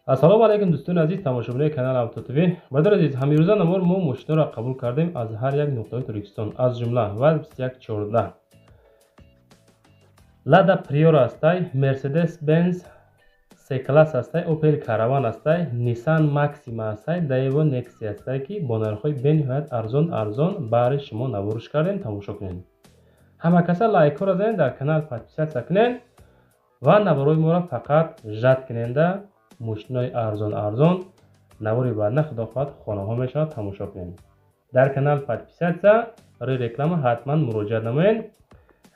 Ассалому алайкум, дӯстони азиз, тамошобинои канали Авто ТВ. Бародари азиз, ҳамирӯза навор мо мошиноро қабул кардем аз ҳар як нуқтаҳои Тоҷикистон, аз ҷумла ВАЗ 2114, Лада Приора ҳастай, Мерседес Бенз С класс ҳастай, Опел Караван ҳастай, Nissan Maxima ҳастай, Daewoo Nexia ҳастай, ки бо нархҳои бениҳоят арзон арзон баҳри шумо навориш кардем. Тамошо кунед. Ҳама каса лайкҳоро занед, дар канал подписаться кунед ва наворҳои моро фақат ждать куненда. Мошинои арзон арзон навори баъдна, худо хоҳад, хонаҳо мешавад. Тамошо кунед. Дар канал подписаться, барои реклама ҳатман муроҷиат намоед.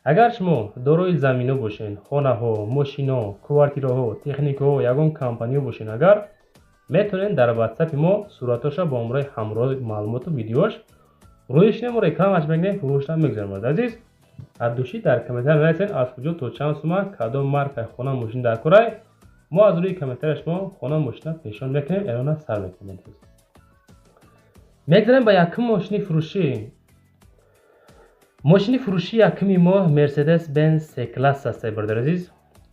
Агар шумо дорои замино бошед, хонаҳо, мошино, квартираҳо, техникаҳо, ягон компаниё бошед, агар метавонед, дар ватсапи мо суратоша бо ҳамроҳи ҳамроҳи маълумоту видеош рӯи шинем, рекламаш мекунем, фурӯшам мегузарем. Азиз, от души дар комментария нависед, аз куҷо, то чанд сума, кадом маркаи хона, мошин дар корай. Мо аз рӯи комментария шумо хона, мошина пешон мекунем, эълона сар мекунем. Мегзарем ба якум мошини фурӯшӣ. Мошини фурӯшии якуми мо Мерседес Бенз С класс аст, бародари азиз,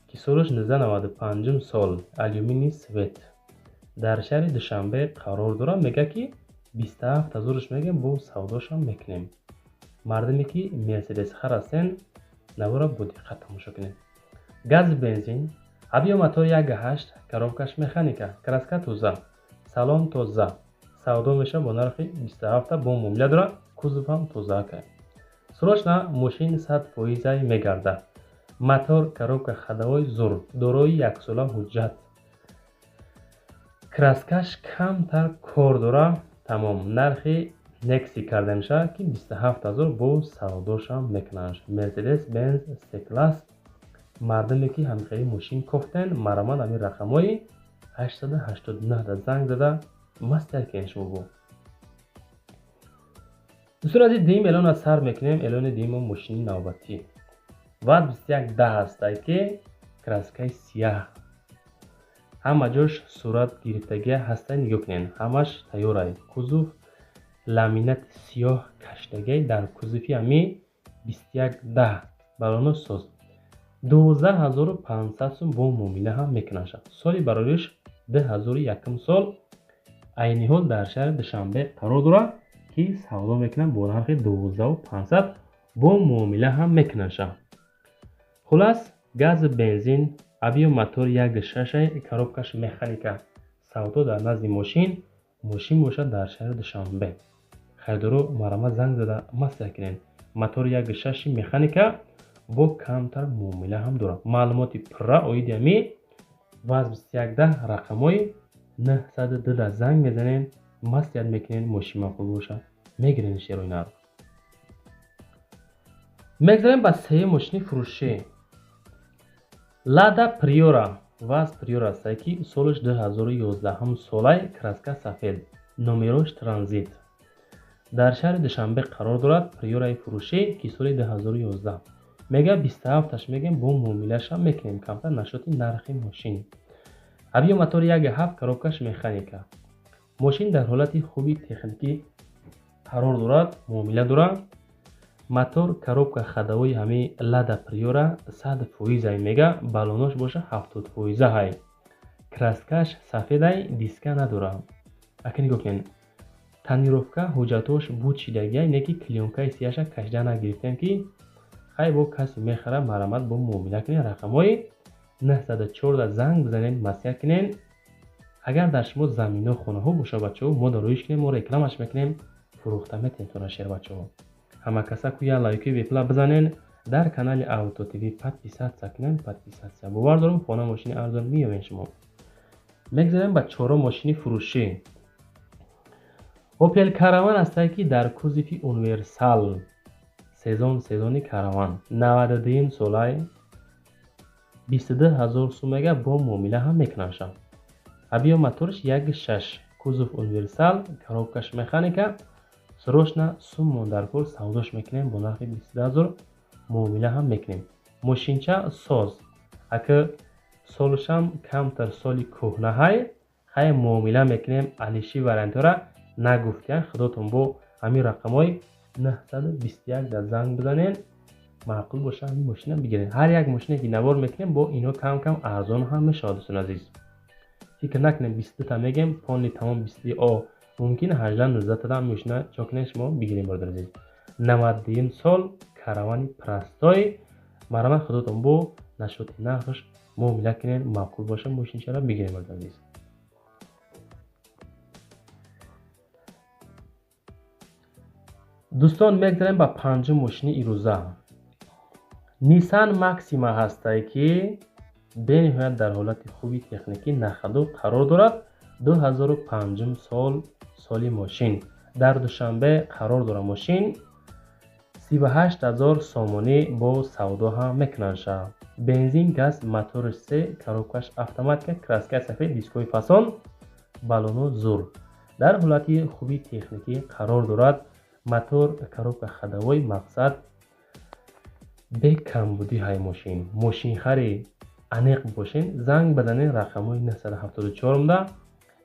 ки солаш 1995 сол, алюминий цвет, дар шаҳри Душанбе қарор дорад. Мегӯяд, ки 27 ҳазораш мегӯем, бо савдошам мекунем. Мардуме ки мерседесхар ҳастен, навора бо диққат тамошо кунед. Газ, бензин, объём мотор 1,8, коробкаш механика, краска тоза, салон тоза. Савдо мешавад бо нархи 27, бо муомила дорад, кузов ҳам тоза кай. Срочно мошин 100 фоизай мегардад. Мотор, коробка, ходовой зур, дорои яксола ҳуҷҷат, краскаш камтар кор дора. Тамом, нархи некси карда мешавад, ки 27 ҳазор, бо савдошам мекунанд. Мерседес Бенз С класс. Мардуме ки ҳамхели мошин кофтен, марамат ҳамин рақамҳои 889 да занг зада маслиҳат кунед. Шумо бо дӯстон азиз, дуюм эълонро сар мекунем. Эълони дуюмо мошини навбатӣ ВАЗ 2110 ҳастай, ки краскаи сияҳ, ҳама ҷош сурат гирифтагия ҳастай. Нигоҳ кунед, ҳамаш тайёрай. Кузов ламинати сиёҳ кашидагиай дар кузови ҳами 2110. Балоно соз, 12 500 сум, бо муомила ҳам мекунанд. Соли барориш 2001 сол. Айни ҳол дар шаҳри Душанбе қарор дорад, ки савдо мекунанд бо нархи 12 500, бо муомила ҳам мекунанд. Хулас, газ, бензин, объём мотор 1,6, коробкаш механика. Савдо дар назди мошин, мошин бошад дар шаҳри Душанбе. Харидоро марамат занг зада маслиҳат кунед. Мотори 1,6 механика, бо камтар муомила ҳам дорад. Маълумоти пурра оиди ҳами ВАЗ 2110 рақамҳои 902 да занг мезанед, маслиҳат мекунед. Мошин маъқул бошад, мегиред шерои нарх. Мегзарем ба сеюм мошини фурӯшӣ. Лада Приора, ВАЗ Приора ҳастай, ки солаш 2011 солай, краска сафед, номерош транзит, дар шаҳри Душанбе қарор дорад. Приораи фурӯшӣ, ки соли 2011, мега 27-аш мегем, бо муомилашам мекунем камтар насчёти нархи мошин. Объём мотор 1,7, коробкаш механика. Мошин дар ҳолати хуби техникӣ қарор дорад, муомила дорад. Мотор, коробка, ходовои ҳамаи Лада Приора 100 фоизай мега, балонош боша 70 фоиза ҳай, краскаш сафедай, диска надорад. Ака, нигоҳ кунед, тонировка, ҳуҷҷатҳош буд шидагиай, не ки клеёнкаи сияша кашида нагирифтем, ки хай, бо касе мехарад, марамат бо муомила кунед. Рақамҳои 914 занг бизанед, маслиҳат кунед. Агар дар шумо замино, хонаҳо бошад, бачаҳо, мо дароиш кунем, мо рекламаш мекунем, фурӯхта метавонед тона. Шербачаҳо, ҳама каса куя лайкои бепула бизанед, дар канали Авто ТВ подписаться кунед, подписаться. Бовар дорам, хона, мошини арзон меёбед шумо. Мегзарем ба чорум мошини фурӯшӣ. Опел Караван ҳастае, ки дар кузови универсал, сезон, сезони Караван, 92 солай, 22 000 сум мега, бо муомила ҳам мекунанд. Объём моторш 1,6, кузов универсал, коробкаш механика. Срочно суммон дар кор, савдош мекунем бо нархи 22 000, муомила ҳам мекунем. Мошинча соз, ака, солушам камтар соли кӯҳнаҳай, хай, муомила мекунем. Алиши вариантҳоро нагуфтиян, худотон бо ҳамин рақамҳои 921 дар занг бизанед. Маъқул боша, ҳамин мошина бигиред. Ҳар як мошине ки навор мекунем, бо ино кам кам арзон ҳам мешавад, дӯстони азиз. Фикр накунед 22 та мегем, полный тамом 22 о. Мумкин 18-19 та мошина чо кунед шумо бигирем бародари азиз. 92 сол каравани простой. Марҳамат худотон бо нашоти нархш муомила кунед, маъқул боша мошинчаро бигирем бародари азиз. Дӯстон, мегзарем ба панҷум мошини ирӯза. Nissan Maxima ҳастае ки бениҳоят дар ҳолати хуби техникӣ нахаду қарор дорад. 2005 сол, соли мошин. Дар Душанбе қарор дорад мошин. 38 000 сомонӣ бо савдо ҳам мекунанд ша. Бензин, газ, моторш се, коробкаш автоматика, краскаи сафед, дискҳои фасон, баллону зур. Дар ҳолати хуби техникӣ қарор дорад. Мотор, коробка ходовой, мақсад бе камбудӣ ҳай мошин. Мошинхари аниқ бошен, занг базанед рақамҳои 974-да,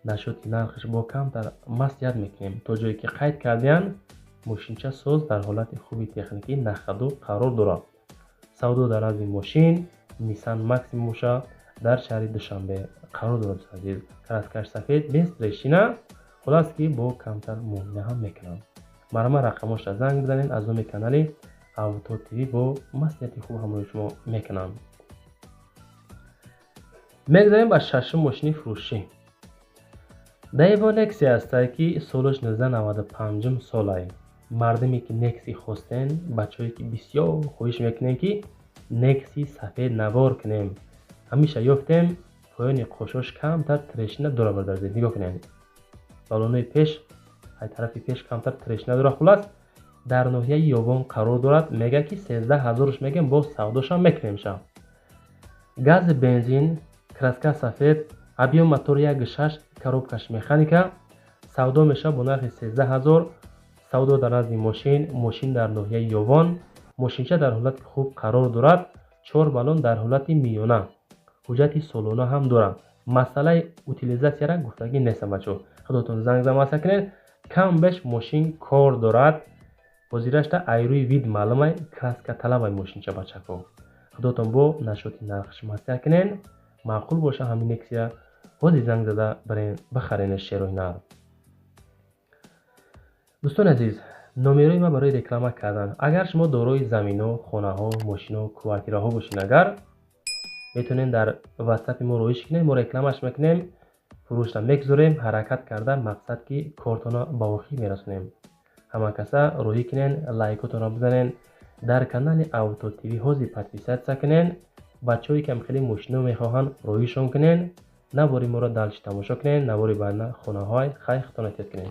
нашоти нархш бо камтар маслиҳат мекунем. То ҷое ки қайд кардиянд, мошинча соз дар ҳолати хуби техникӣ нахаду қарор дорад. Савдо дар назди мошин Nissan Maxima боша, дар шаҳри Душанбе қарор дорад азиз. Краскаш сафед, без трещина. Хулас ки бо камтар муомила ҳам мекунанд. Марҳамат рақамҳошро занг бизанед, аз номи канали Авто ТВ бо маслиҳати хуб ҳамроҳи шумо мекунам. Мегзарем ба шашум мошини фурӯшӣ. Daewoo Nexia ҳастае ки солаш 1995 солае. Мардуме ки Nexia хостен, бачаҳое ки бисёр хоҳиш мекунем ки Nexia сафед навор кунем. Ҳамеша ёфтем, поёни қошош камтар трещина дора бародари. Нигоҳ кунед. Балонои пеш, ай тарафи пеш камтар трещина дора. Хулас дар ноҳияи Ёвон қарор дорад. Мега ки 13 000 мегем, боз савдошам мекунем ша. Газ, бензин, краска сафед, объем мотор 1,6, коробкаш механика. Савдо мешавад бо нархи 13 000. Савдо дар назди мошин, мошин дар ноҳияи Ёвон. Мошинча дар ҳолати хуб қарор дорад. 4 баллон дар ҳолати миёна. Ҳуҷҷати солона ҳам дорад. Масъалаи утилизатсияра гуфтагӣ нестам бачаҳо. Худотон занг замаса кунед. Кам беш мошин кор дорад. Ҳозирашта айрӯи вид маълумай, краска талабай мошинча бачако. Худотон бо нашоти нархш маслиҳат кунед. Маъқул боша ҳамин Nexia, ҳозир занг зада барен бихаренеш шерои нар. Дӯстони азиз, номерои ман барои реклама кардан. Агар шумо дорои заминҳо, хонаҳо, мошинҳо, квартираҳо бошед, агар метавонед дар ватсапи мо роҳиш кунед, мо рекламаш мекунем, фурӯшро мегузорем, ҳаракат карда мақсад ки кортонро ба охир мерасонем. Ҳама каса роҳӣ кунед, лайкотонро бизанед, дар канали Авто ТВ ҳозир подписаться кунед, бачаҳое ки ҳам хеле мошино мехоҳанд роҳишон кунед, навори моро дальше тамошо кунед, навори баъдна хонаҳои хай худтон эҳтиёт кунед.